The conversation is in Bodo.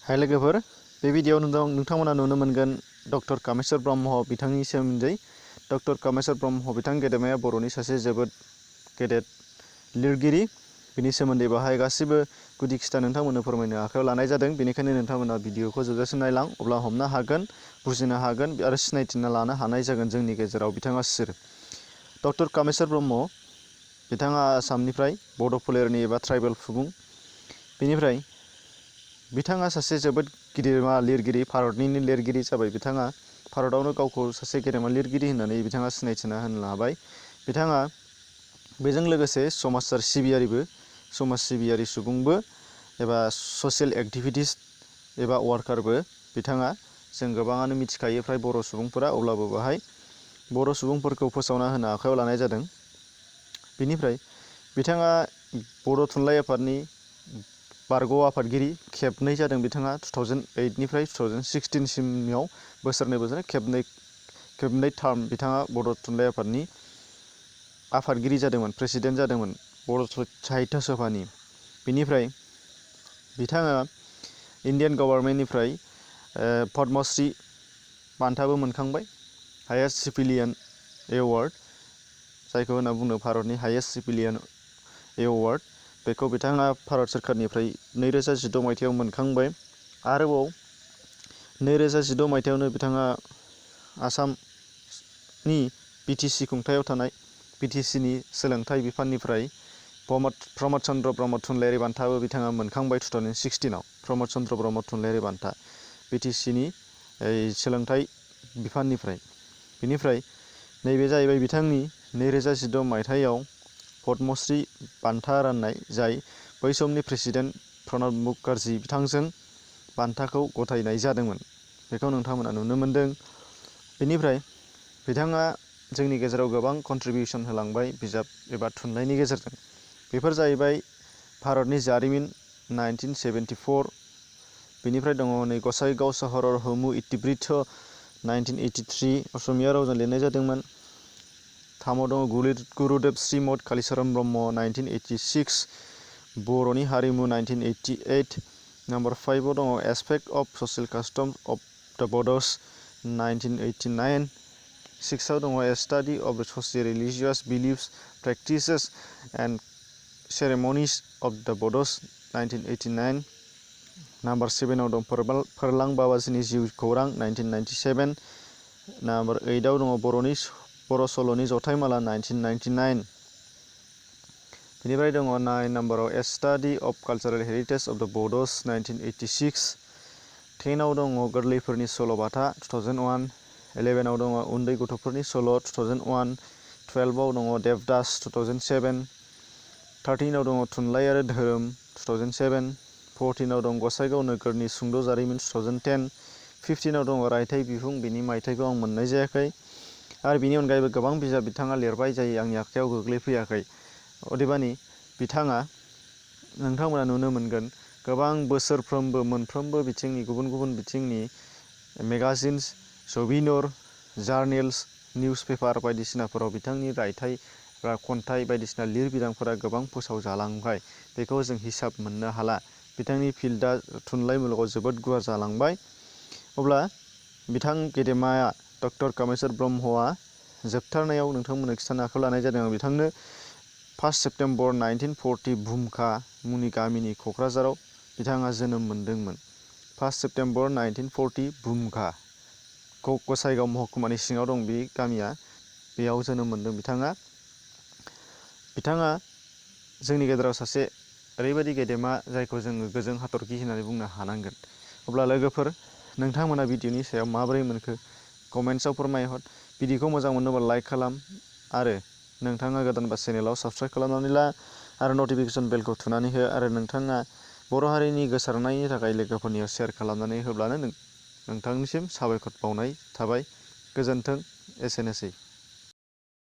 हाय लोगोफोर, बे भिडियोआव नोंथांमोना नुनो मोनगोन डक्टर कामेस्वर ब्रह्म बिथांनि सोमोन्दै। डक्टर कामेस्वर ब्रह्म बिथां गेदेमाया बर'नि सासे जोबोद गेदेर लिरगिरि। बिनि सोमोन्दै बाहाय गासिबो गुदि खिथा नोंथांमोननो फोरमायनो आखायाव लानाय जादों। बेनिखायनो नोंथांमोना भिडियोखौ जोबजासिम नायलां, अब्ला हमनो हागोन, बुजिनो हागोन आरो सिनायथिना लानो हानाय जागोन जोंनि गेजेराव बिथाङा सोर। डक्टर कामेस्वर ब्रह्म बिथाङा आसामनिफ्राय बड' फोलेरनि एबा ट्राइबेल सुबुं। बेनिफ्राय बिथाङा सासे जोबोद गिदिरमा लिरगिरि, भारतनिनो लिरगिरि जाबाय। बिथाङा भारतआवनो गावखौ सासे गेदेमा लिरगिरि होननानै बिथाङा सिनायथिना होनो हाबाय। बिथाङा बेजों लोगोसे समाज सिबियारि सुबुंबो एबा ससियेल एक्टिभिटिस्ट एबा वार्कारबो बिथाङा। जों गोबाङानो मिथिखायो फ्राय बर' सुबुंफोरा, अब्लाबो बाहाय बर' सुबुंफोरखौ फोसावना होनो आखायाव लानाय जादों। बिनिफ्राय बिथाङा बर' थुनलाइ आफादनि बारग' आफादगिरि खेबनै जादों बिथाङा। 2008निफ्राय 2016सिमाव बोसोरनै खेबनै टार्म बिथाङा बर' थुनलाइ आफादनि आफादगिरि जादोंमोन, प्रेसिडेन्ट जादोंमोन बर' साहित्य सभानि। बिनिफ्राय बिथाङा इण्डियान गभर्नमेन्टनिफ्राय पद्मश्री बान्थाबो मोनखांबाय, हायेस्ट सिभिलियान एवार्ड, जायखौ होनना बुङो भारतनि हायेस्ट सिभिलियान एवार्ड। बेखौ बिथाङा भारत सोरखारनिफ्राय 2016 मायथाइयाव मोनखांबाय। आरोबाव 2016 मायथाइयावनो बिथाङा आसामनि बिटिसि खुंथायाव थानाय बिटिसिनि सोलोंथाइ बिफाननिफ्राय प्रमद चन्द्र ब्रह्म थुनलाइयारि बान्थाबो बिथाङा मोनखांबाय। 2016आव प्रमद चन्द्र ब्रह्म थुनलाइयारि बान्था बिटिसिनि सोलोंथाइ बिफाननिफ्राय। बिनिफ्राय नैबे जाहैबाय बिथांनि 2016 मायथाइयाव पद्मश्री बान्था राननाय, जाय बै समनि प्रेसिडेन्ट प्रणब मुखार्जी बिथांजों बान्थाखौ गथायनाय जादोंमोन। बेखौ नोंथांमोना नुनो मोनदों। बेनिफ्राय बिथाङा जोंनि गेजेराव गोबां कन्ट्रिबिउसन होलांबाय बिजाब एबा थुनलाइनि गेजेरजों। बेफोर जाहैबाय भारतनि जारिमिन 1974, बेनिफ्राय दङ नै गसाइगाव सहरर हमु इतिबृत्त 1983, असमिया रावजों लिरनाय जादोंमोन। थामाव दङ गुरुदेव श्रीमद कालिचरण ब्रह्म 1986, बर'नि हारिमु 1988। नम्बर 5आव दङ aspect of social customs of the Bodos 1989। 6आव दङ a study of the social religious beliefs, practices and ceremonies of the Bodos 1989। Number 7आव दं फोरलां बाबाजिनि जिउ खौरां 1997। नम्बर 8आव दङ बर' सल'नि जथायमाला 1999। बेनिफ्राय दङ 9 नम्बराव a study of cultural heritage of the Bodos 1986। 10आव दङ गोरलैफोरनि सल'बाथा 2001। 11आव दङ उन्दै गथ'फोरनि सल' 2001। 12आव दङ देबदास 2007। 13आव दङ थुनलाइ आरो धोरोम 2007। 14आव दं गसाइगाव नोगोरनि सुंद' जारिमिन 2010। 15आव दङ रायथाइ बिहुं, बिनि मायथाइखौ आं मोननाय जायाखै। आरो बिनि अनगायैबो गोबां बिजाब बिथाङा लिरबाय, जाय आंनि आखायाव गोग्लैफैयाखै। अदेबानि बिथाङा नोंथांमोना नुनो मोनगोन गोबां बोसोरफ्रोमबो मोनफ्रोमबो बिथिंनि गुबुन गुबुन बिथिंनि मेगाजिन्स, सबिनर, जार्नेल्स, निउस पेपार बायदिसिनाफोराव बिथांनि रायथाइ बा खन्थाइ बायदिसिना लिरबिदांफोरा गोबां फोसावजालांबाय। बेखौ जों हिसाब मोननो हाला। बिथांनि फिल्डआ थुनलाइ मुलुगाव जोबोद गुवार जालांबाय। अब्ला बिथां गेदेमाया डक्टर कामेस्वर ब्रह्मआ जोबथारनायाव नोंथांमोननो खिथानो आखायाव लानाय जादों। आं बिथांनो 1 सेप्तेम्बर 1940 भुमखा मुंनि गामिनि क'क्राझाराव बिथाङा जोनोम मोनदोंमोन। 1 सेप्तेम्बर 1940 भुमखा, गसाइगाव महकुमानि सिङाव दं बे गामिया। बेयाव जोनोम मोनदों बिथाङा जोंनि गेजेराव सासे ओरैबायदि गेदेमा, जायखौ जोङो गोजों हाथरखि होननानै बुंनो हानांगोन। अब्ला लोगोफोर, नोंथांमोना भिडिअनि सायाव माबोरै मोनखो कमेन्ट्सआव फोरमायहर। भिडिअखौ मोजां मोनोबा लाइक खालाम, आरो नोंथाङा गोदानबा चेनेलाव साबस्क्राइब खालामनानै ला, आरो नटिफिकेसन बेलखौ थुनानै हो। आरो नोंथाङा बर' हारिनि गोसारनायनि थाखाय लोगोफोरनियाव शेयार खालामनानै होब्लानो नोंथांनिसिम साबायखर बावनाय थाबाय। गोजोन्थों, एसेनोसै।